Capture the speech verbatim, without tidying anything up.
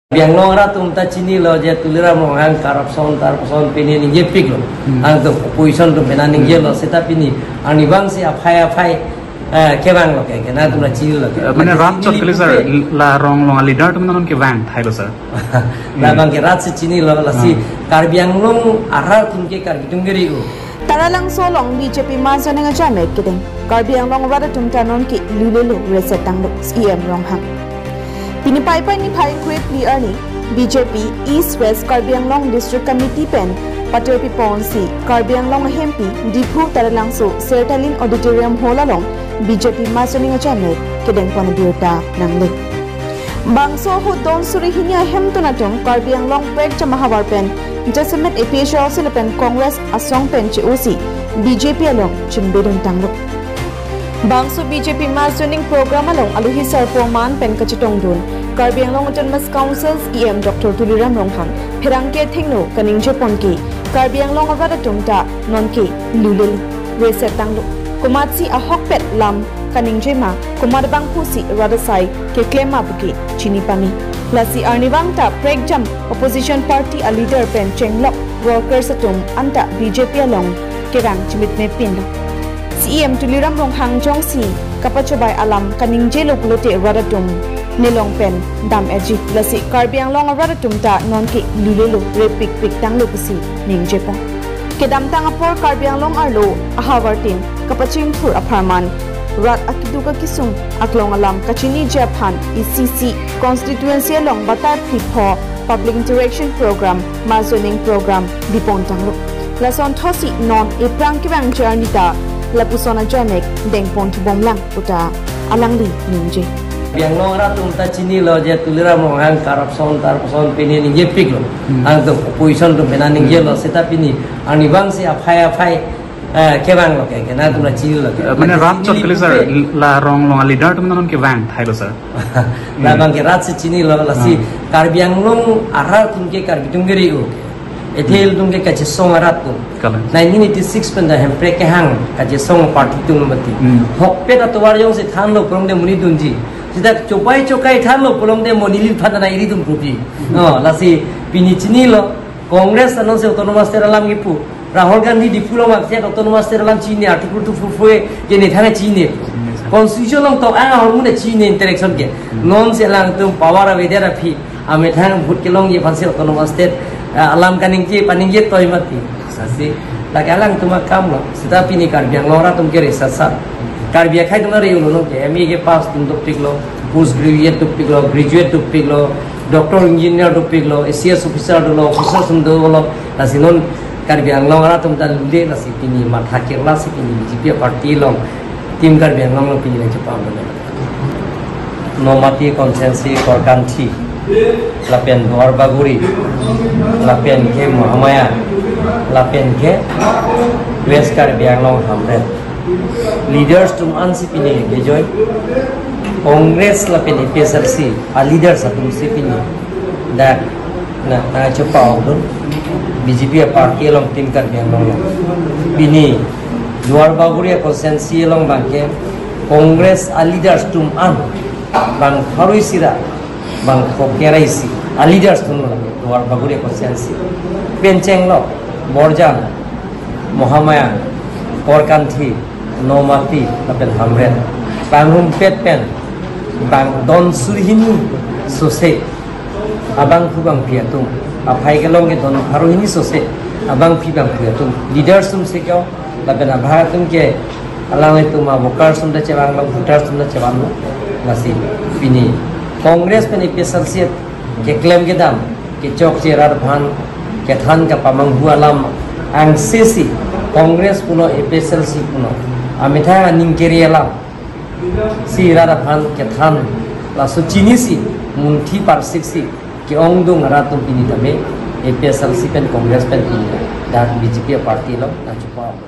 Karbi Anglong arat atum ta chinilo je Tuliram Ronghang corruption, corruption pini ningjepiklo. Hmm. Angtum opposition atum pena ningjelo, hmm, seta pini arnivang si aphai aphai, eh, kevanglo ke, ke nangtum ta chinilo ke. Eh, mane rat chot kali sir, la rong long a leader atum non kevang thailo sir. Labang ke rat si chinilo, lasi, hmm, Karbi Anglong arat atum ke Karbi atum ke ri-o. Taralangso along B J P mass joining ajaimek kedeng. Karbi Anglong arat atum ta nonke lulelo, reset tanglo, C E M Ronghang. Pini Paipai niphai krephli arni B J P East West Karbi Anglong District Committee pen patirpi ponsi Karbi Anglong ahempi Diphu Taralangso Sertalin Auditorium Hall along B J P mass joining ajaimek kedengpon abirta nangle. Bangso ahut don suri hini ahemtun atum Karbi Anglong prekjam ahavar pen jasemet A P H L C lapen Congress asong pen che-osi B J P along chingbedun tanglo. Bangso B J P mass joining program along alohi sarpo aman pen kachetongdun Karbi Anglong Autonomous Council C E M Doctor Tuliram Ronghang pherangke athengno kaningjepon ke Karbi Anglong arat atum ta nonke lulelo, reset tanglo. Komatsi ahokpet lam kaningje ma, komat abangphusi rat asai keklem ma puke chini pame. Lasi arnivang ta prekjam opposition party a leader pen chenglok workers atum anta B J P along kerang chimitmepinlo. C E M Tuliram Ronghang jongsi kapachobai alam kaningjelo pulote rat atum nelong pen dam-eji. Lasi Karbi Anglong arat atum ta nonke lulelo, repikpik tanglo pusi ningjepon. Kedamtang apor Karbi Anglong arlo ahavartin kapachingthur apharman rat akeduk akesung aklong alam kachiniji aphan isi isi constituency along batai phli pho public interaction program, mass joining program bipon tanglo. Lason thotsi non ephrang kevangji arni ta lapuson ajaimek dengpon thubomlang puta alangli ningje. Karbi Anglong arat atum ta chinilo je Tuliram Ronghang corruption, corruption pini ningjepiklo. Hmm. Angtum opposition atum pena ningjelo, hmm, seta pini arnivang si aphai aphai, eh, kevanglo ke, ke nangtum ta chinilo ke. Eh, mane rat chot kali sir, la rong long a leader atum non kevang thailo sir. Hmm. Labang ke rat si chinilo, lasi, hmm, Karbi Anglong arat atum ke Karbi atum ke ri-o. Ethel atum ke kachesong arat atum. Kalang. Nineteen eighty-six pen ta Hemprek kehang kachesong party atum mati. Hmm. Hokpet atovar jongsi thanlo pulongte monit dunji. Seta chopai chokai thanlo pulongte monit lil phan ta na iri atum propi. Hmm. Oh, lasi pini chinilo, Congress anong si Autonomous State alam kipu. Rahul Gandhi Diphu along aksai Autonomous State alam chini, Article two four four A ke ne thang chini. Constitution along tok ang ahormu ne chini interaction ke. Hmm. Nonsi alangtum power avedet aphi amethang vote kelongji aphansi Autonomous State, ah, alam kaningje paningje toi mati. Lasi lake alangtum akamlo. Seta pini Karbi Anglong arat atum ke resasa. Karbi akhai atum ri-o lo nonke, M A ke pass atum dopiklo, post graduate dopiklo, graduate dopiklo, doctor engineer dopiklo, A C S officer dolo, officer sum dolo. Lasi non Karbi Anglong arat atum ta lule, lasi pini matha kerla si pini B J P party along, Team Karbi Anglong along pini nangchepame. Nomati constituency Korkanthi, lapen Duar Bagori, lapen ke Mahamaya, lapen ke West Karbi Anglong Hamren. Leaders atum ansi pini kejoi, Congress lapen A P H L C a leaders atum si pini dak na, nangchepa-okdun B J P party along, Team Karbi Anglong along. Pini Duar Bagori constituency along abangke Congress a leaders atum an bang pharo isi ra bang phongo ra isi a leaders atum lo, Duar Bagori constituency pen chenglok Borjan, Mahamaya, Korkanthi, Nomati lapen Hamren. Pangrumpet pen bang don suri hini sose abangphu bangphi atum, aphai kelong ke don pharo hini sose abangphi bangphi atum, leaders atum si ke-o, lapen abahak atum ke alanglitum a workers atum ta chevanglo, voters atum ta chevanglo. Lasi pini Congress pen A P H L C keklem kedam kechokche rat aphan kethan kapamanghu alam angse si Congress pulo A P H L C pulo amethang aning keri alam si rat aphan kethan, laso chinisi munthi parsiksi ke-ongdung arat atum pini tame A P H L C pen Congress pen pini dak B J P party along nangchepa.